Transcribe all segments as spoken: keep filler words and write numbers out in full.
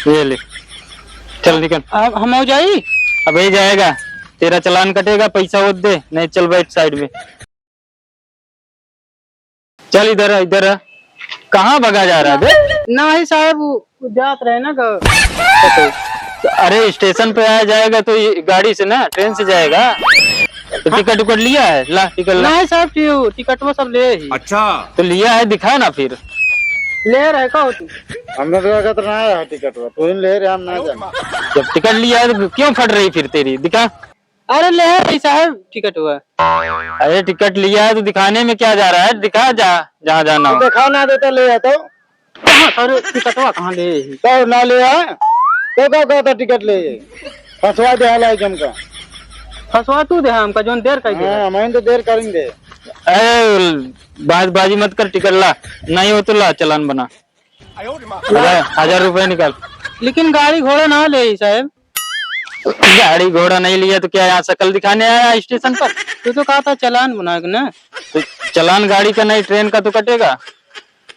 ये ले, चल निकल। अब हम हो जाई? अब यही जाएगा, तेरा चालान कटेगा, पैसा वो दे, नहीं चल बैठ साइड में। चल इधर आ, इधर आ। कहाँ भगा जा रहा है बे? नहीं साहब, वो, वो जात रहे ना ग-, अरे स्टेशन पे आया जाएगा तो ये गाड़ी से ना, ट्रेन से जाएगा। तो टिकट उकट लिया है? ला टिकट ला। नहीं साहब, टिकटवा सब ले ही। अच्छा। तो लिया है, दिखा ना फिर। ले रहे का होती? हमरा तो लगा तो ना आया है टिकटवा, तू ही ले रहे, हम ना जाने। जब टिकट लिया है तो क्यों फट रही फिर तेरी? दिखा। अरे ले है साहब टिकटवा। अरे टिकट लिया है तो दिखाने में क्या जा रहा है? दिखा जा, जहाँ जाना हो। दिखा ना देता ले आता। कहाँ सर टिकटवा कहाँ ले ही? तो ना ले आ। तो का कहता टिकट ले? फंसवा दे हाल है जमका। फंसवा तू दे हमका, जोन देर कर दे। हाँ, मैं तो देर करेंगे। अरे बाजबाजी मत कर, टिकट ला, नहीं हो तो ला चालान बना। हजार, हजार रुपए निकाल। लेकिन गाड़ी घोड़ा ना ले ही साहब। गाड़ी घोड़ा नहीं लिया तो क्या यहाँ शकल दिखाने आया स्टेशन पर? तू तो कहा था चालान बना के ना। तो चालान गाड़ी का नहीं, ट्रेन का तो कटेगा।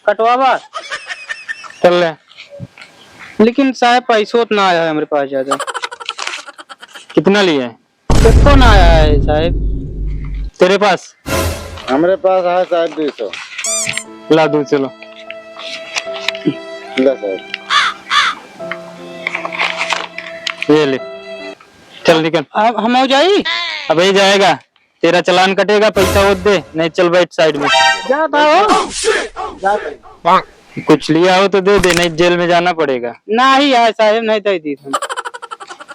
कटवावा। चल ले। लेकिन साहब पैसों तो ना आया है हमारे पास ज्यादा। कितना लिए? एको ना आया है साहब। तेरे पास? हमरे पास है साहब दुई सौ। ला दुई सौ ला। ला साहब। ये ले। चल निकल। अब हम हो जाई? अब यही जाएगा। तेरा चालान कटेगा, पैसा वो दे, नहीं चल बैठ साइड में। जाता हो? जाता हो। कुछ लिया हो तो दे दे, नहीं जेल में जाना पड़ेगा। नहीं यार साहब, नहीं दे दी हम।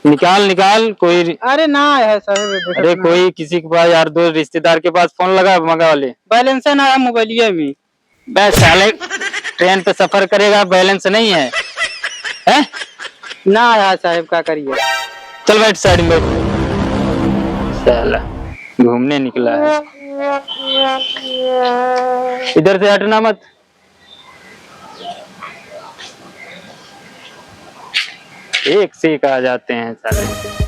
निकाल, निकाल, कोई अरे ना यार साहब, अरे कोई किसी के पास, यार दोस्त रिश्तेदार के पास फोन लगा, मंगा ले। बैलेंस है ना मोबाइलिया में। बस साले, ट्रेन पे सफर करेगा, बैलेंस नहीं है, हैं? ना यार साहब, का करिए? चल बैठ साइड में बैठ। साला घूमने निकला है। इधर से हटना मत। एक से एक आ जाते हैं साले।